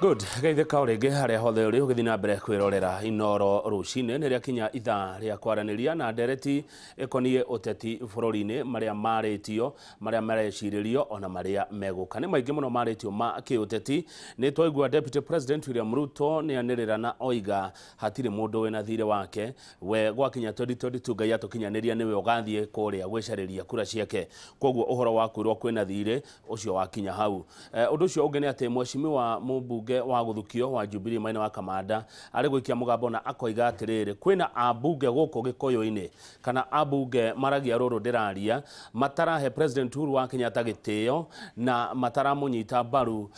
Good. Geithĩka o rĩngĩ harĩa hothe ũrĩ ũgĩthiĩ na mbere kwĩrorera Inooro rũcinĩ. Nĩ rĩakinya ithaa rĩa kwaranĩria na ndereti ĩkoniĩ ũteti bũrũri-inĩ, marĩa marĩtio, marĩa marecirĩrio ona marĩa megũka. Nĩ maingĩ mũno marĩtio ma kĩũteti. Nĩ twaigua Deputy President William Ruto nĩ anĩrĩra na oiga hatirĩ mũndũ wĩna thirĩ wake. We gwakinya 2022 Ngai atũkinyanĩria nĩwe ũgathiĩ kũrĩa gwĩcarĩria kura ciake. Koguo ũhoro wa kwĩrwo kwĩna thirĩ ũcio wakinya hau. Ũndũ ũcio ũngĩ nĩ atĩ mheshimiwa mũmbunge wa Gũthukio wa Jubilee Maina wa Kamanda arĩ gũikia mũgambo na akoiga atĩrĩrĩ, kwĩna ambunge gũkũ Gĩkũyũ-inĩ kana ambunge maragia rũrũ ndĩraria matarahe President Uhuru wa Kenyatta gĩtĩo na mataramũnyita mbaru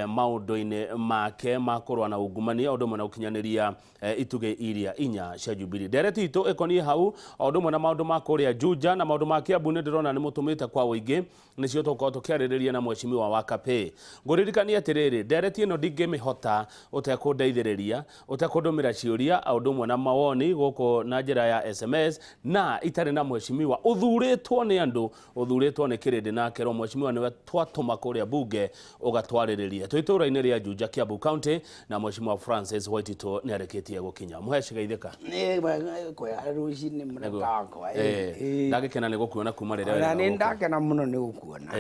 maũndũ-inĩ make ma kũrũa na ungumania ũndũ ũmwe na gũkinyanĩria itugĩ iria inya cia Jubilee. Ndereti itũ ĩkoniĩ hau o ũndũ ũmwe na maũndũ ma kũrĩa Juja na maũndũ ma Kiambu nĩ ndĩrona nĩ mũtũmĩte kwa ũingĩ, nĩcio tũgũkorwo tũkĩarĩrĩria na mheshimiwa wa Kapĩ. Ngũririkanie atĩrĩrĩ, ndereti ĩno ndingĩmĩhota ũtekũndeithĩrĩria, ũtekũndũmĩra ciũria o ũndũ ũmwe na mawoni gũkũ na njĩra ya SMS, na itarĩ na mheshimiwa ũthurĩtwo nĩ andũ, ũthurĩtwo nĩ kĩrĩndĩ na akerwo mheshimiwa nĩwe twatũma kũrĩa bunge ũgatwarĩrĩria. Twĩ itũũra-inĩ rĩa Juja, Kiambu County, na mheshimiwa Francis Waititũ nĩ arĩkĩtie gũkinya. Mũheci geithĩka. Nĩ kwega rũcinĩ mũrata wakwa. Ndagĩkena nĩ gũkuona kuma rĩrĩa Ona wĩra nĩ gũkũ. Ndakena mũno nĩ gũkuona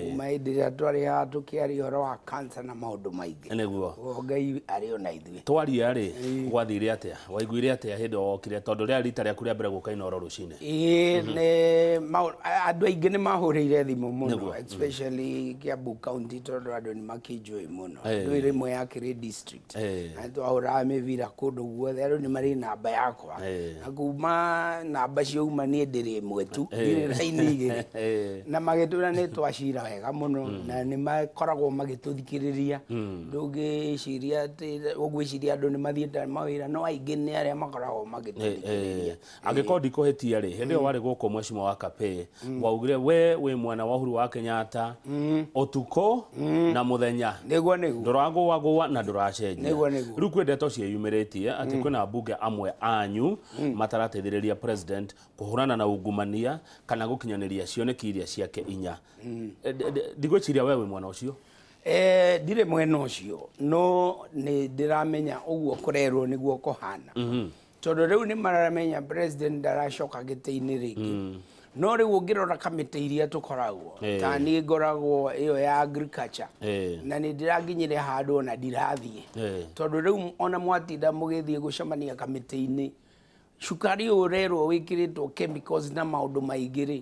kuma hĩndĩ ĩrĩa twarĩ haha tũkĩaria ũhoro wa cancer na maũndũ maingĩ. Nĩguo. O Ngai arĩ o na ithuĩ. Twaria rĩ, gwathire atĩa? Waiguire atĩa hĩndĩ ĩyo wokire, tondũ rĩarĩ rita rĩaku rĩa mbere gũka Inooro rũcinĩ? Ĩĩ, nĩ andũ aingĩ nĩ mahũrĩire thimũ mũno, especially Kiambu County, tondũ andũ nĩ makĩnjũĩ mũno. Ndũĩ rĩmwe yakĩrĩ district na twahũraga mĩbira kũndũ guothe, andũ nĩ marĩ namba yakwa na kuma namba ciauma niĩ ndĩrĩ ĩmwe tu, ndirĩ raini igĩrĩ. Na magĩtwĩra nĩ twacira wega mũno na nĩ makoragwo magĩtũthikĩrĩria. Ndũngĩciria atĩ ũgwĩciria andũ nĩ mathiĩte mawĩra, no aingĩ nĩ arĩa makoragwo magĩtũthikĩrĩria. Angĩkorwo ndikũhĩtia rĩ, hĩndĩ ĩyo warĩ gũkũ mheshimiwa wa Kapĩ waugire we wĩ mwena wa Uhuru wa Kenyatta ũtukũ na mũthenya. Nĩguo, nĩguo. Ndũragũagũa na ndũracenjia. Nĩguo, nĩguo. Rĩu kwĩ ndeto ciĩyumĩrĩtie atĩ kwĩna ambunge amwe anyu matarateithĩrĩria president kũhũrana na ungumania kana gũkinyanĩria cioneki iria ciake inya. Ndigwĩciria we wĩ mwena ũcio. Ndirĩ mwena ũcio, no nĩ ndĩramenya ũguo kũrerwo nĩguo kũhana, tondũ rĩu nĩ maramenya president ndaracoka gĩtĩ-inĩ rĩngĩ. No rĩu ũngĩrora kamĩtĩ iria tũkoragwo, ta niĩ ngoragwo ĩyo ya agriculture, na nĩ ndĩrakinyire handũ ona ndirathiĩ, tondũ rĩu ona mwatinda mũgĩthiĩ gũcemania kamĩtĩ-inĩ, cukari ũyũ ũrerwo wĩkĩrĩtwo chemicals na maũndũ maingĩ rĩ,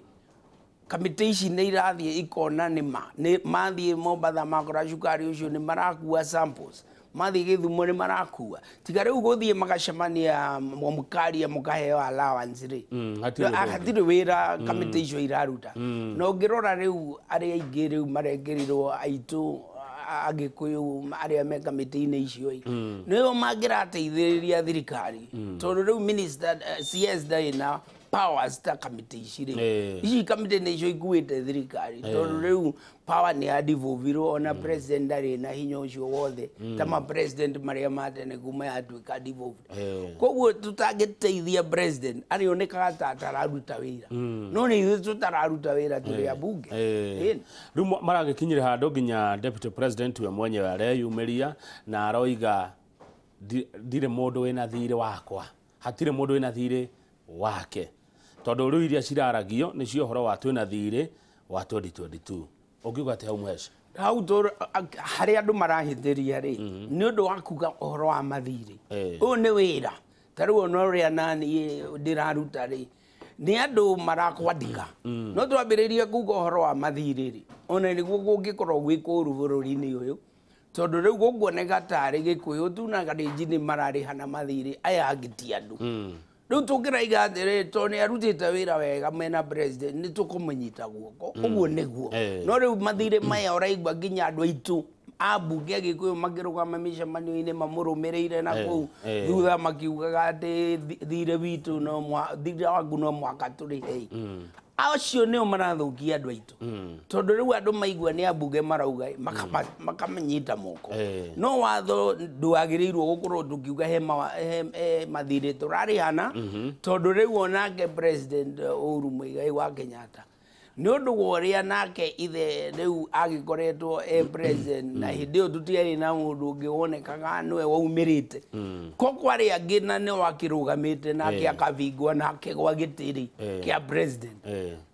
kamĩtĩ ici nĩ irathiĩ ikona nĩ ma nĩ mathiĩ Mombatha makora cukari ũcio nĩ marakua samples, mathiĩ Gĩthumo nĩ marakua. Tiga rĩu gũthiĩ magacemania mũkaria mũkaheo allowance rĩ, hatirĩ ũndũ ũngĩ. Hatirĩ wĩra kamĩtĩ icio iraruta. Na ũngĩrora rĩu arĩa aingĩ rĩu marekĩrirwo aitũ Agĩkũyũ arĩa me kamĩtĩ-inĩ icio ĩ, nĩo mangĩrateithĩrĩria thirikari, tondũ rĩu minister CS ndarĩ na powers ta kamĩtĩ ici rĩ. Ici kamĩtĩ nĩcio ikuĩte thirikari, tondũ rĩu power nĩ ya devolvirwo, ona president ndarĩ na hinya ũcio wothe ta ma president marĩa ma tene kuma yatuĩka devolved. Koguo tũtangĩteithia president arĩonekaga ta atararuta wĩra, no nĩ ithuĩ tũtararuta wĩra tũrĩ ambunge. Ĩni. Rĩu maragĩkinyire handũ nginya deputy president we mwenyewe areyumĩria na aroiga ndirĩ mũndũ wĩna thirĩ wakwa, hatirĩ mũndũ wĩna thirĩ wake, tondũ rĩu iria ciraragio nĩcio ũhoro wa twĩna thirĩ wa 2022. Ũngiuga atĩ hau mũheci? Hau harĩa andũ marahĩtĩria rĩ, nĩ ũndũ wa kuga ũhoro wa mathirĩ. Ũyũ nĩ wĩra, ta rĩu ona ũrĩa naniĩ ndĩraruta rĩ, nĩ andũ marakwandĩka. No twambĩrĩrie kuga ũhoro wa mathirĩ rĩ, ona nĩguo kũngĩkorwo gwĩ kũũru bũrũri-inĩ ũyũ, tondũ rĩu gũkuoneka tarĩ Gĩkũyũ tu na Kalenjin nĩ mararĩha na mathirĩ, aya angĩ ti andũ. Rĩu tũngĩraiga atĩrĩ, tondũ nĩ arutĩte wĩra wega mena president, nĩ tũkũmũnyita guoko ũguo nĩguo. No rĩu mathirĩ maya ũraigua nginya andũ aitũ ambunge Agĩkũyũ makĩrũgama mĩcemanio-inĩ mamũrũmĩrĩire na kũu thutha makiugaga atĩ thirĩ witũ no thirĩ waku no mwaka tũrĩhe. Acio nĩo marathũkia andũ aitũ, tondũ rĩu andũ maigua nĩ ambunge marauga makamanyita moko. No watho ndwagĩrĩirwo gũkorwo tũkiuga he mathirĩ tũrarĩhana, tondũ rĩu onake president Uhuru Muigai wa Kenyatta Nĩ ũndũ wa ũrĩa nake ithe rĩu agĩkoretwo e president na hĩndĩ ĩyo tũtiarĩ na mũndũ ũngĩ wonekaga nĩwe waumĩrĩte. Ko kwarĩ angĩ na nĩ wakĩrũgamĩte nake akabingwo nake gwa gĩtĩ rĩ kĩa president.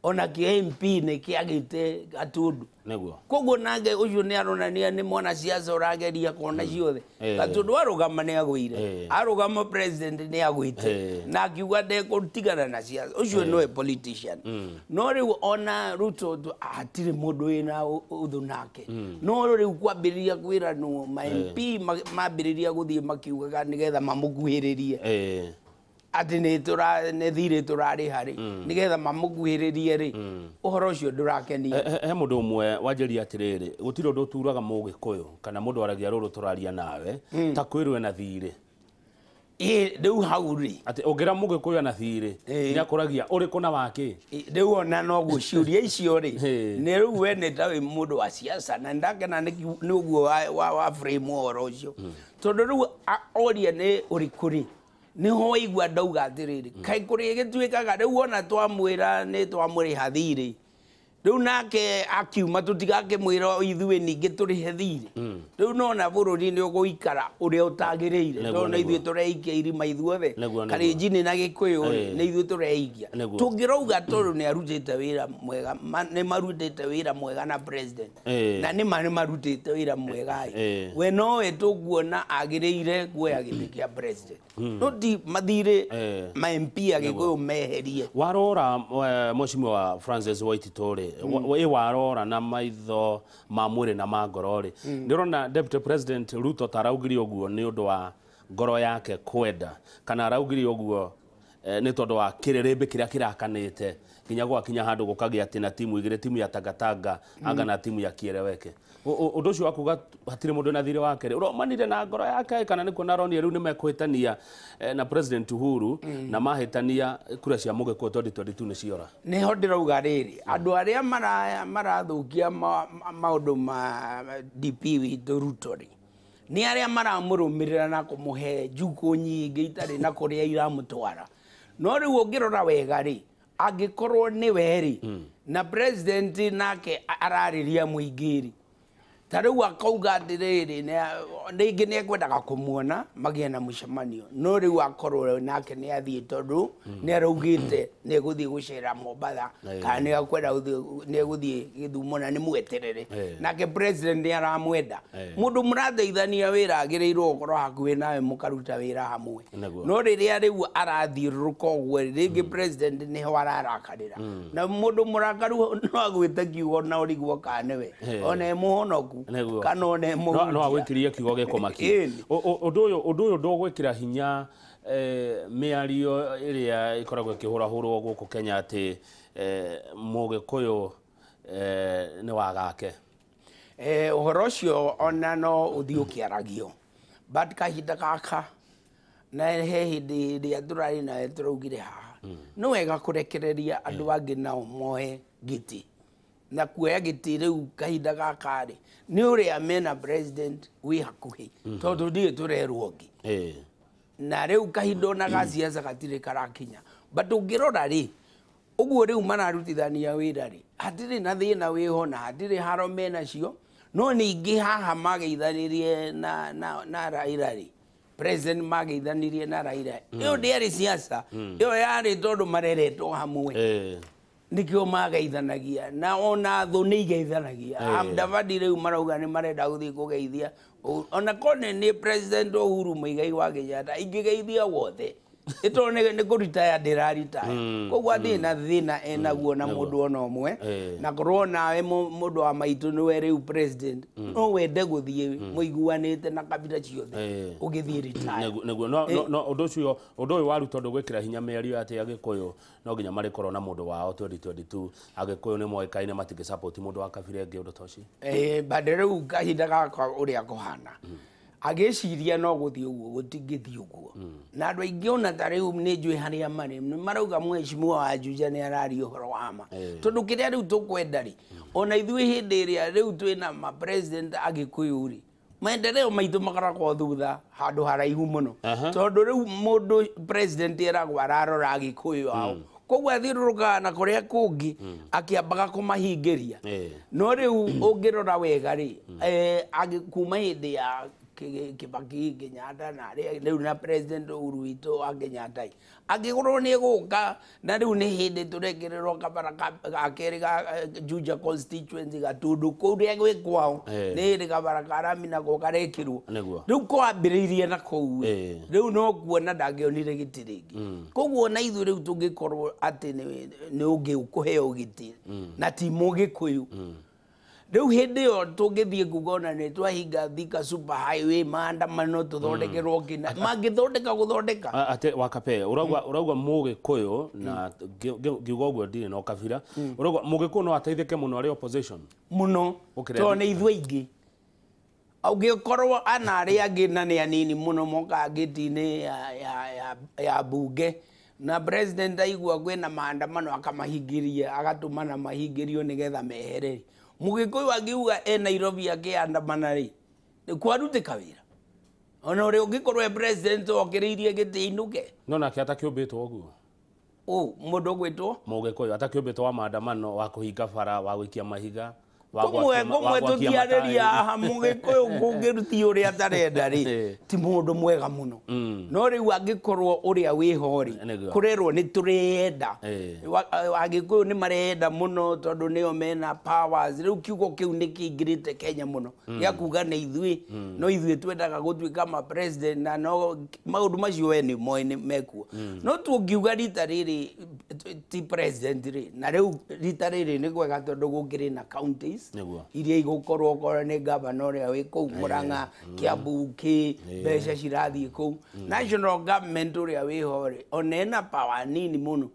Ona kĩa MP nĩ kĩagĩte Gatundu. Nĩguo. Koguo nake ũcio nĩ aronania nĩ mwanasiasa ũrageria kona ciothe. Gatundu arũgama nĩ agũire. Arũgama president nĩ agũite. Na akiuga ndekũtigana na siasa. Ũcio nĩwe politician. No rĩu ona Ruto hatirĩ mũndũ wĩna ũthũ nake. No rĩu kwambĩrĩria kwĩranwo ma MP mambĩrĩria gũthiĩ makiugaga nĩgetha mamũkuhĩrĩrie. Atĩ nĩ thirĩ tũrarĩha rĩ nĩgetha mamũkuhĩrĩrie rĩ ũhoro ũcio ndũrakenia. He mũndũ ũmwe wanjĩria atĩrĩrĩ, gũtirĩ ũndũ ũturaga mũgĩkũyũ kana mũndũ aragia rũrũ tũraria nawe ta kwĩrwo ena thirĩ. Rĩu hau rĩ atĩ ũngĩra mũgĩkũyũ ena thirĩ nĩakũragia ũrĩkũ na wakĩ. Rĩu ona no gũciũria icio rĩ nĩ rĩu we nĩ ta wĩ mũndũ wa siasa na ndakena nĩ ũguo wa frame ũhoro ũcio tondũ rĩu oria nĩ ũrĩkũ rĩ nĩho waigua ndauga atĩrĩrĩ kaĩ kũrĩ gĩtuĩkaga rĩu ona twamwĩra nĩ twamũrĩha thirĩ rĩu nake akiuma tũtigakĩmwĩra ithuĩ ningĩ tũrĩhe thirĩ rĩu nona bũrũri nĩ ũgũikara ũrĩa ũtagĩrĩire tondũ nĩ ithuĩ tũreikia irima ithuothe Kalenjin na Gĩkũyũ rĩ nĩ ithuĩ tũreikia tũngĩrauga tondũ nĩ arutĩte wĩra mwega nĩ marutĩte wĩra mwega na president na nĩ ma nĩ marutĩte wĩra mwega we nowe tũkuona agĩrĩire kuoya gĩtĩ kĩa president no ti mathirĩ ma MP Agĩkũyũ meherie. Warora Mheshimiwa Francis Waititũ rĩ ĩ warora na maitho ma mwĩrĩ na ma ngoro rĩ nĩ ũrona Deputy President Ruto ta araugire ũguo nĩ ũndũ wa ngoro yake kwenda kana araugire ũguo nĩ tondũ wa kĩrĩrĩmbĩ kĩrĩa kĩrakanĩte nginya gwakinya handũ gũkagĩa atĩ na timu igĩrĩ, timu ya Tangatanga anga na timu ya Kieleweke. Ũndũ ũcio wa kuga hatirĩ mũndũ na thirĩ wake rĩ ũromanire na ngoro yake kana nĩ kuona aronire rĩu nĩ mekũhĩtania na President Uhuru na mahĩtania kura cia mũgĩkũyũ 2022 nĩ ciora. Nĩho ndĩrauga rĩrĩ andũ arĩa marathũkia maũndũ ma DP witũ Ruto rĩ nĩ arĩa maramũrũmĩrĩra na kũmũhe njukũ nyingĩ itarĩ na kũrĩa iramũtwara. No rĩu ũngĩrora wega rĩ angĩkorwo nĩwe rĩ na president nake ararĩria mũingĩ rĩ ta rĩu akauga atĩrĩrĩ rĩngĩ nĩ ekwendaga kũmuona magĩe na mũcemanio no rĩu akorwo nake nĩ athiĩ tondũ nĩ araugĩte nĩ egũthiĩ gũcera Mombatha kana nĩ ekwenda nĩ egũthiĩ Gĩthumo na nĩ mweterere nake president nĩ aramwenda. Mũndũ mũrateithania wĩra agĩrĩirwo gũkorwo hakuhĩ nawe mũkaruta wĩra hamwe no rĩrĩa rĩu arathiũrũrũka ũguo rĩngĩ president nĩho ararakarĩra na mũndũ mũrakaru no agwĩte kiugo na ũrigwo kana nĩwe ona e mũhonoku kana one mũhunjia no agwĩkirie kiugo gĩkũmakia. Ũndũ ũyũ ndũgwĩkĩra hinya mĩario ĩrĩa ĩkoragwo ĩkĩhũrahũrwo gũkũ Kenya atĩ mũgĩkũyũ nĩ wagake. Ũhoro ũcio ona no ũthiĩ ũkĩaragio but kahinda gaka na he hĩndĩ ĩrĩa tũrarĩ nawe tũraugire haha nĩ wega kũrekereria andũ angĩ nao moe gĩtĩ na kuoya gĩtĩ rĩu kahinda gaka rĩ nĩ ũrĩa mena president wĩ hakuhĩ tondũ ndirĩ tũrerwo ũngĩ na rĩu kahinda ona ga siasa gatirĩ karakinya but ũngĩrora rĩ ũguo rĩu mararutithania wĩra rĩ hatirĩ na thĩna wĩho na hatirĩ haro menacio no ningĩ haha mageithanirie na Raila rĩ president mageithanirie na Raila ĩyo ndĩarĩ siasa ĩyo yarĩ tondũ mareretwo hamwe nikio mageithanagia na ona thũ nĩ igeithanagia. Mudavadi rĩu marauga nĩ marenda gũthiĩ kũgeithia ona kone nĩ president Uhuru Muigai wa Kenyatta ingĩgeithia wothe ĩtondũ nĩ kũritaya ndĩraritaya koguo ndirĩ na thĩna enaguo na mũndũ ona ũmwe na korwo nawe mũndũ wa maitũ nĩwe rĩu president no wende gũthiĩ mũiguanĩte na kabira ciothe ũgĩthiĩ retire. Nĩguo no ũndũ ũcio ũndũ ũyũ wa Ruto ndũgwĩkĩra hinya mĩario atĩ Agĩkũyũ no nginya marĩkorwo na mũndũ wao 2022 Agĩkũyũ nĩ moĩkaine matingĩsupport mũndũ wa kabira ĩngĩ ũndũ ta ũcio. But rĩu kahinda gaka ũrĩa kũhana agĩciria no gũthiĩ ũguo gũtingĩthiĩ ũguo na andũ aingĩ ona ta rĩu nĩ njũĩ harĩa marĩ nĩ marauga mheshimiwa wa Juja nĩ araria ũhoro wa ma tondũ kĩrĩa rĩu tũkwenda rĩ ona ithuĩ hĩndĩ ĩrĩa rĩu twĩna ma president Agĩkũyũ rĩ maendeleo maitũ makoragwo thutha handũ haraihu mũno tondũ rĩu mũndũ president eragwo ararora Agĩkũyũ ao Koguo athiũrũrũkaga na kũrĩa kũngĩ akĩambaga kũmahingĩria. No rĩu ũngĩrora wega rĩ, kuma hĩndĩ ya Kibaki Kenyatta na rĩu na President Uhuru witũ wa Kenyatta, angĩkorwo nĩ egũka na rĩu nĩ hĩndĩ tũrekĩrĩrwo kabara ga kerĩ ga Juja constituency Gatundu kũrĩa gwĩ kwao, nĩ hĩndĩ kabara ka rami nako karekĩrwo. Rĩu kwambĩrĩirie na kũu, rĩu no kuona ndangĩonire gĩtĩ rĩngĩ. Koguo ona ithuĩ rĩu tũngĩkorwo atĩ nĩ ũngĩ ũkũheo gĩtĩ na ti Mũgĩkũyũ, rĩu hĩndĩ ĩyo tũngĩthiĩ kuga ona nĩ twahinga Thika super highway, maandamano tũthondekerwo kĩna mangĩthondeka gũthondeka. Ate wakape urauga Mũgĩkũyũ na ngiuga ũguo ndirĩ na ũkabira, urauga Mũgĩkũyũ no ateithĩke mũno arĩ opposition mũno tondũ nĩ ithuĩ aingĩ. Ũngĩkorwo ana arĩa angĩ na nĩ anini mũno mokaga ngĩti-inĩ ya bunge, na president aigua kwĩna maandamano akamahingĩria, agatũmana mahingĩrio nĩgetha mehere. Mũgĩkũyũ angiuga e Nairobi akĩandamana rĩ, kwarutĩka wĩra. Ona ũrĩa ũngĩkorwo e president okĩrĩirie gĩtĩ inũke. No nake atakĩũmbĩtwo ũguo. Mũndũ ũgwĩtwo Mũgĩkũyũ atakĩũmbĩtwo wa maandamano, wa kũhinga bara, wa gũikia mahiga, kũmwe kũmwe tũtiarĩria haha Mũgĩkũyũ kũngĩrutia ũrĩa atarenda rĩ, ti mũndũ mwega mũno. No rĩu angĩkorwo ũrĩa wĩho rĩ, kũrerwo nĩ tũrenda, Agĩkũyũ nĩ marenda mũno tondũ nĩo mena powers. Rĩu kiugo kĩu nĩ kĩingĩrĩte Kenya mũno gĩa kuga nĩ ithuĩ, no ithuĩ twendaga gũtuĩka ma president na no maũndũ macio we nĩ moĩ nĩ mekuo. No tũngiuga rita rĩrĩ ti president rĩ, na rĩu rita rĩrĩ nĩ kwega tondũ gũkĩrĩ na counties iria igũkorwo okorwo nĩ governor ũrĩa wĩ kũu Murang'a, Kiambu, kĩ mbeca cirathiĩ kũu. National government ũrĩa wĩho rĩ, ona ena power nini mũno.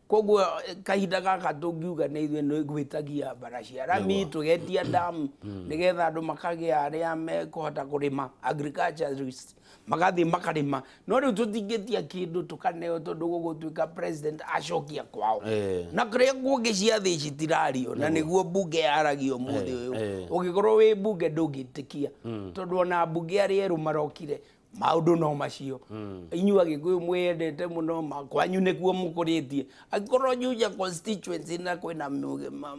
Koguo kahinda gaka tũngiuga nĩ ithuĩ nĩ gwĩtagia bara cia rami, tũgetia dam nĩgetha andũ makagĩa arĩa mekũhota kũrĩma, agriculturist magathiĩ makarĩma. No rĩu tũtingĩtia kĩndũ tũkaneo tondũ gũgũtuĩka president acokia kwao. Na kũrĩa kũngĩ ciathĩ citirario, na nĩguo bunge yaragio ũmũthĩ ũyũ. Ũngĩkorwo wĩ bunge ndũngĩtĩkia tondũ ona bunge arĩa erũ marokire maũndũ no macio. Inyuĩ Agĩkũyũ mwĩyendete mũno, kwanyu nĩkuo mũkũrĩtie. Angĩkorwo Juja constituency na kwĩna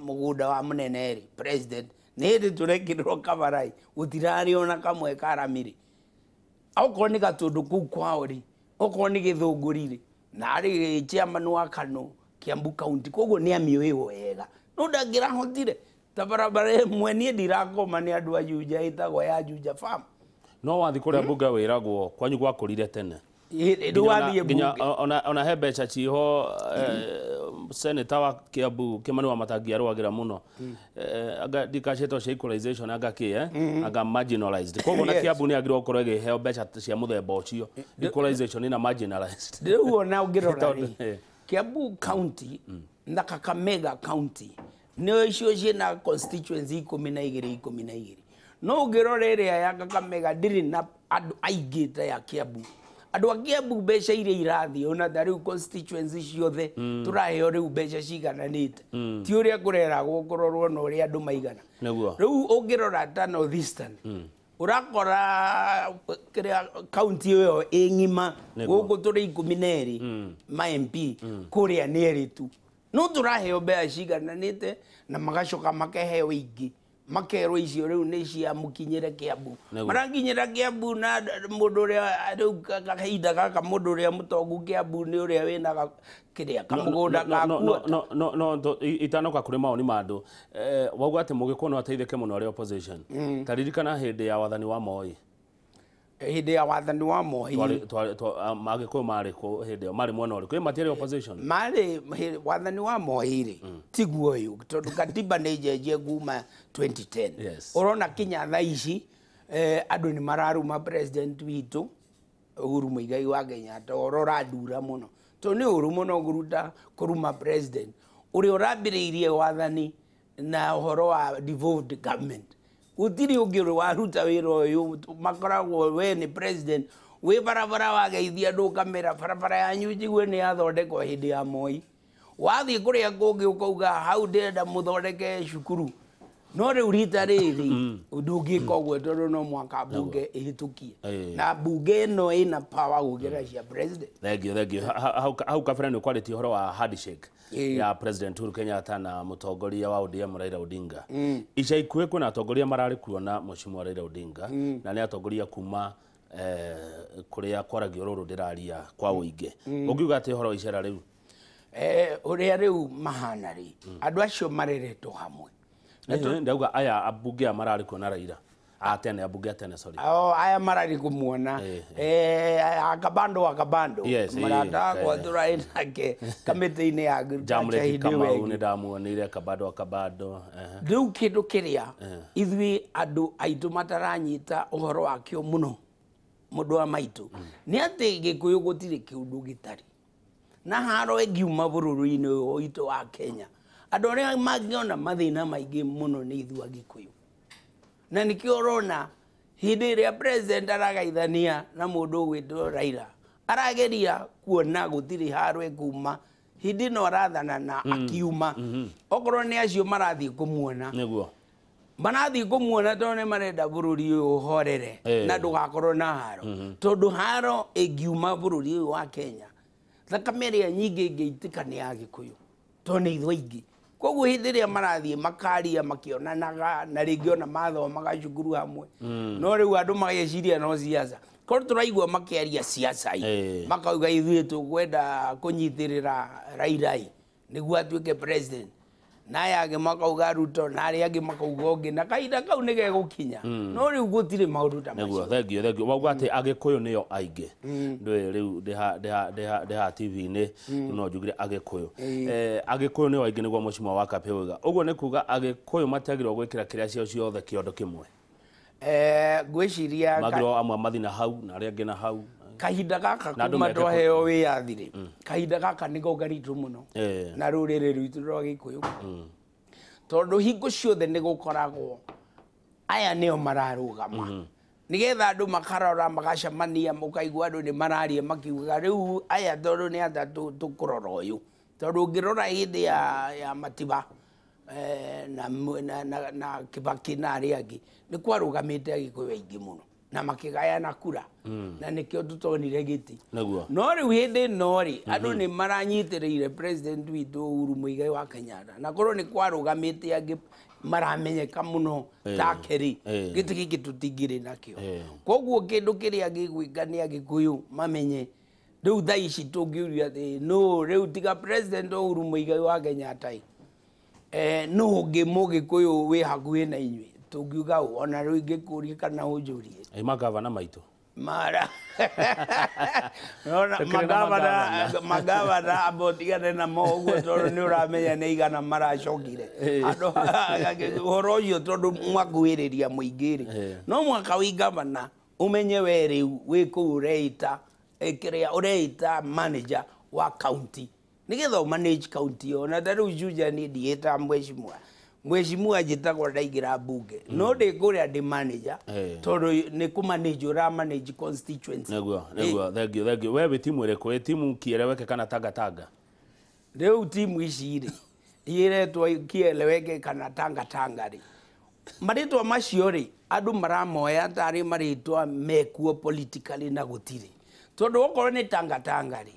mũgũnda wa mũnene rĩ, president nĩ hĩndĩ tũrekĩrĩrwo kabarai, gũtirarĩ ona kamwe ka rami rĩ. Okorwo nĩ Gatũndũ kũu kwao rĩ, okorwo nĩ Gĩthũngũri rĩ, na arĩ chairman wa Kano Kiambu County, koguo nĩ amĩũĩ wega. No ndangĩrahotire ta barabara ĩmwe niĩ ndirakoma nĩ andũ a Juja ĩtagwo ya Juja Farm. No wathi kũrĩa bunge wĩragwo kwanyu gwakũrire tene. Ona he mbeca ciho senator wa Kiambu Kimani Wamatangi arũagĩra mũno, anga ndikacĩtwo cia equalization anga kĩ anga marginalized. Koguo na Kiambu nĩ agĩrĩirwo gũkorwo ĩgĩheo mbeca cia mũthemba ũcio, equalization na marginalized. Rĩu ona ũngĩrora rĩ, Kiambu County na Kakamega County nĩo icio ciĩna constituency 12 12. No ũngĩrora ĩrĩa ya Kakamega ndĩrĩ na andũ aingĩ ta ya Kiambu. Andũ a Kiambu mbeca iria irathiĩ ona ta rĩu constituency ciothe tũraheo rĩu mbeca cigananĩte, ti ũrĩa kũreragwo kũrorwo na ũrĩa andũ maigana. Rĩu ũngĩrora ta North Eastern ũrakora kĩrĩa county ĩyo ĩ ng'ima gũkũ tũrĩ 12 ma MP, kũrĩa nĩ erĩ tu. No tũraheo mbeca cigananĩte na magacoka makaheo ingĩ, makerwo icio rĩu nĩ cia mũkinyĩre Kiambu. Marakinyĩra Kiambu na mũndũ ũrĩa rĩu kahinda gaka mũndũ ũrĩa mũtongu Kiambu nĩ ũrĩa wĩna kĩrĩa kamũgũnda gakuo. No itanoka kũrĩ mawoni ma andũ, wauga atĩ Mũgĩkũyũ no ateithĩke mũno arĩ opposition. Ta ririkana hĩndĩ ya wathani wa Moi. Hĩndĩ ya wathani wa Moi Agĩkũyũ marĩ kũ hĩndĩ ĩyo, marĩ mwena ũrĩkũ? Matiarĩ opposition. Marĩ wathani wa Moi rĩ, tiguo ũyũ tondũ katiba nĩ njenjie kuma 2010. Ũrona kinya thaa ici andũ nĩ mararuma president witũ Uhuru Muigai wa Kenyatta, ũhoro ũrandura mũno tondũ nĩ ũru mũno kũruta kũruma president ũrĩa ũrambĩrĩirie wathani na ũhoro wa devolved government. Gũtirĩ ũngĩ ũrĩ waruta wĩra ũyũ, makoragwo we nĩ president wĩ barabara wageithia andũ ũkamera barabara yanyu njigue nĩ yathondekwo hĩndĩ ya Moi. Wathiĩ kũrĩa kũngĩ ũkauga hau ndĩrenda mũthondeke cukuru, No rĩu rita rĩrĩ ndũngĩka ũguo tondũ no mwaka bunge ĩhĩtũkie, na bunge ĩno ĩna power gũkĩra cia president. Thank you, thank you. Hau kabere nĩ ũkwarĩtie ũhoro wa handshake ya President Uhuru Kenyatta na mũtongoria wa ODM Raila Odinga. Ica ikuhĩ kwĩna atongoria mararĩ kuo na Mheshimiwa Raila Odinga, na nĩ atongoria kuma kũrĩa kwaragio rũrũ ndĩraria kwa ũingĩ. Ũngiuga atĩ ũhoro wa icera rĩu? Ũrĩa rĩu mahana rĩ, andũ acio mareretwo hamwe. Ndauga aya ambunge aya mararĩ kuo na Raila. Atene ambunge atene, sorry. Oh, aya mararĩ kũmuona. Akabando akabando. Marata kwa tũrarĩ nake kamĩtĩ-inĩ ya Jamleti Kamau nĩ ndamuonire kabando akabando. Rĩu kĩndũ kĩrĩa ithuĩ andũ aitũ mataranyita ũhoro wakĩo mũno mũndũ wa maitũ nĩ atĩ Gĩkũyũ gũtirĩ kĩũndũ gĩtarĩ na haro ĩngiuma bũrũri-inĩ ũyũ witũ wa Kenya. Andũ arĩa mangĩona mathĩna maingĩ mũno nĩ ithuĩ Agĩkũyũ, na nĩkĩo ũrona hĩndĩ ĩrĩa president aragaithania na mũndũ ũgwĩtwo Raila, arageria kuona gũtirĩ haro ĩkuma hĩndĩ ĩno arathana na akiuma. Okorwo nĩ acio marathiĩ kũmuona, nĩguo marathiĩ kũmuona tondũ nĩ marenda bũrũri ũyũ ũhorere na ndũgakorwo na haro, tondũ haro ĩngiuma bũrũri ũyũ wa Kenya, thakame ĩrĩa nyingĩ ĩngĩitĩka nĩ ya Gĩkũyũ tondũ nĩ ithuĩ aingĩ. Koguo hĩndĩ ĩrĩa marathiĩ makaria makĩonanaga na rĩngĩ ona mathomaga cukuru hamwe, no rĩu andũ mageciria no siasa. Korwo tũraigua makĩaria siasa ĩ, makauga ithuĩ tũkwenda kũnyitĩrĩra Raila ĩ nĩguo atuĩke president, na aya angĩ makauga Ruto, na arĩa angĩ makauga ũngĩ, na kahinda kau nĩ gegũkinya. No rĩu gũtirĩ maũndũ ta macio. Thank you, thank you. Wauga atĩ Agĩkũyũ nĩo aingĩ. Ndũĩ rĩu ndĩha TV-inĩ no njugire Agĩkũyũ. Agĩkũyũ nĩo aingĩ nĩguo Mheshimiwa wa Kapĩ oiga. Ũguo nĩ kuga Agĩkũyũ matiagĩrĩirwo gwĩkĩra kĩrĩa ciao ciothe kĩondo kĩmwe. Ngwĩciria magĩrĩirwo amwe mathiĩ na hau na arĩa angĩ na hau. Kahinda gaka kuma twaheo wĩyathi rĩ, kahinda gaka nĩko garitũ mũno na rũrĩrĩ rwitũ rwa Gĩkũyũ, tondũ hingo ciothe nĩ gũkoragwo aya nĩo mararũgama nĩgetha andũ makarora magacemania, mũkaigua andũ nĩ mararia makiugaga rĩu aya tondũ nĩ atatũ tũkũrora ũyũ, tondũ ũngĩrora hĩndĩ ya Matiba na Kibaki na arĩa angĩ nĩ kwarũgamĩte Agĩkũyũ aingĩ mũno na makĩgayana kura, na nĩkĩo tũtonire gĩtĩ. No rĩu hĩndĩ ĩno rĩ, andũ nĩ maranyitĩrĩire president witũ Uhuru Muigai wa Kenyatta, na korwo nĩ kwarũgamĩte angĩ maramenyeka mũno take rĩ, gĩtĩ gĩkĩ tũtingĩrĩ nakĩo. Koguo kĩndũ kĩrĩa gĩgwĩka nĩ Agĩkũyũ mamenye rĩu thaa ici tũngĩũria atĩ no rĩu tiga president Uhuru Muigai wa Kenyatta ĩ, no ũngĩ Mũgĩkũyũ wĩ hakuhĩ na inyuĩ tũngiuga ũũ, ona rĩu ingĩkũria kana ũnjũrie. Magavana maitũ mara magavana amba ũtigane namo ũguo tondũ nĩ ũramenya nĩ igana maracokire andũ ũhoro ũcio, tondũ mwakuhĩrĩria mũingĩ rĩ, no mwaka wĩ gavana ũmenye we rĩu wĩ kũu ũreita kĩrĩa ũreita manager wa county nĩgetha ũmanage county ĩyo. Na ta rĩu Juja niĩ ndiĩtaga mheshimiwa, mheshimiwa njĩtagwo ndaingĩra bunge, no ndĩ kũrĩa ndĩ manager tondũ nĩ kũmanage ũramanage constituency. Nĩguo, nĩguo. Thank you, thank you. We wĩ timu ĩrĩkũ? Wĩ timu Kieleweke kana Tanga Tanga? Rĩu timu ici rĩ iretwo Kieleweke kana Tanga Tanga rĩ, marĩtwa macio rĩ andũ maramoya tarĩ marĩtwa mekuo politically na gũtirĩ, tondũ okorwo nĩ Tanga Tanga rĩ,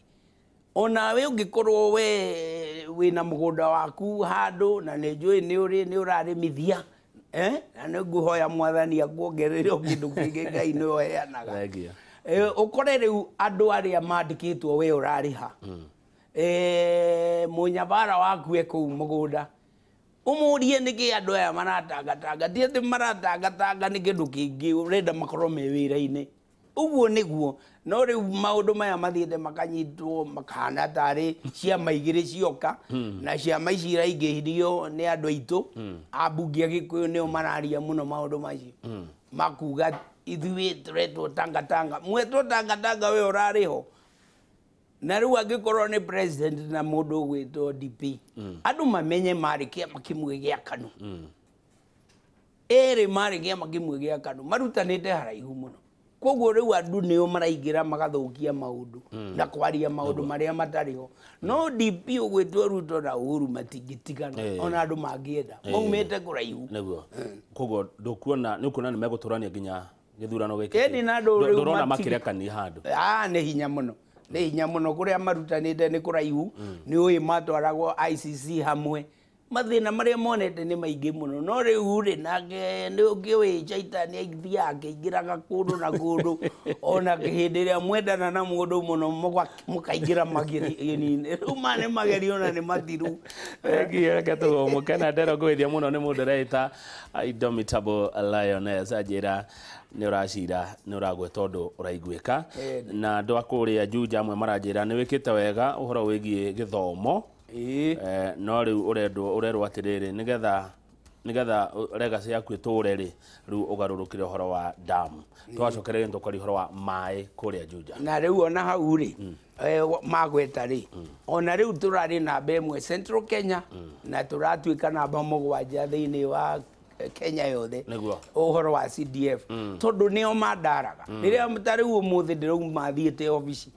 onawe ũngĩkorwo we wĩna mũgũnda waku handũ na nĩ njũĩ nĩ ũrĩ nĩ ũrarĩmithia, na nĩ ngũhoya mwathani akuongerere o kĩndũ kĩngĩ Ngai nĩwe ũheanaga. Ũkore rĩu andũ arĩa mandĩkĩtwo we ũrarĩha, mũnyabara waku e kũu mũgũnda, ũmũrie nĩkĩ andũ aya maratangatanga, ti atĩ maratangatanga nĩ kĩndũ kĩngĩ ũrenda makorwo me wĩra-inĩ. Ũguo nĩguo. No rĩu maũndũ maya mathiĩte makanyitwo makahana tarĩ ciama igĩrĩ cioka, na ciama ici iraingĩhirio nĩ andũ aitũ ambunge a Gĩkũyũ nĩo mararia mũno maũndũ macio makuga ithuĩ tũretwo Tanga Tanga, mwetwo Tanga Tanga we ũrarĩ ho. Na rĩu angĩkorwo nĩ president na mũndũ ũgwĩtwo DP, andũ mamenye marĩ kĩama kĩmwe gĩa KANU, erĩ marĩ kĩama kĩmwe gĩa KANU, marutanĩte haraihu mũno. Koguo rĩu andũ nĩo maraingĩra magathũkia maũndũ na kwaria maũndũ marĩa matarĩ ho. No DP ũgwĩtwo Ruto na Uhuru matingĩtigana ona andũ mangĩenda, maumĩte kũraihu. Nĩguo. Koguo ndũkuona, nĩ ũkuona nĩ megũtũrania nginya gĩthurano gĩkĩ? Ĩni, na andũ rĩu ndũrona makĩrekania handũ? Nĩ hinya mũno, nĩ hinya mũno. Kũrĩa marutanĩte nĩ kũraihu, nĩ ũĩ matwaragwo ICC hamwe, mathĩna marĩa monete nĩ maingĩ mũno. No rĩu rĩ, nake nĩ ũkĩũĩ caitani athiaga akĩingĩraga kũndũ na kũndũ, ona hĩndĩ ĩrĩa mwendana na mũndũ mũno mũkaingĩra magerio-inĩ. Rĩu maya nĩ magerio na nĩ mathiru. Thengiũ, reke tũhũmũke na ndero ngũithia mũno nĩ mũndũ ũreĩta Indomitable Lioness, anjĩra nĩ ũracira nĩ ũragweta ũndũ ũraiguĩka. Na andũ a kũrĩa Juja amwe maranjĩra nĩ wĩkĩte wega ũhoro wĩgiĩ gĩthomo. No rĩu ũrerwo atĩrĩrĩ, nĩgetha legacy yaku ĩtũre rĩ, rĩu ũgarũrũkire ũhoro wa damu. Twacokereria nĩ tũkwaria ũhoro wa maĩ kũrĩa Juja. Na rĩu ona hau rĩ, magweta rĩ, ona rĩu tũrarĩ namba 1 Central Kenya na tũratuĩka namba 7 thĩinĩ wa Kenya yothe ũhoro wa CDF, tondũ nĩo mandaraga. Rĩrĩa ta rĩu ũmũthĩ ndĩrauma thiĩte obici,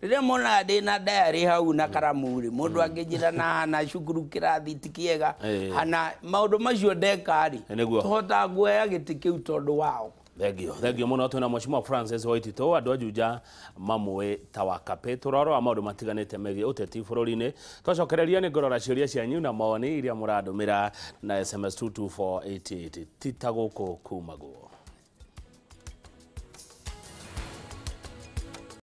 rĩrĩa monaga ndĩna diary hau na karamu rĩ, mũndũ angĩnjĩra na cukuru kĩrathi ti kĩega, hana maũndũ macio ndeka rĩ, tũhotaga kuoya gĩtĩ kĩu tondũ wao. Thengio, thengio mũno. Twĩna Mheshimiwa Francis Waititũ, andũ a Juja mamũĩ ta Wakapĩ. Tũrarora maũndũ matiganĩte megiĩ ũteti bũrũri-inĩ. Twacokereria nĩ ngũrora ciũria cianyu na mawoni iria mũrandũmĩra na SMS 22488. Ti ta gũkũ kumagwo.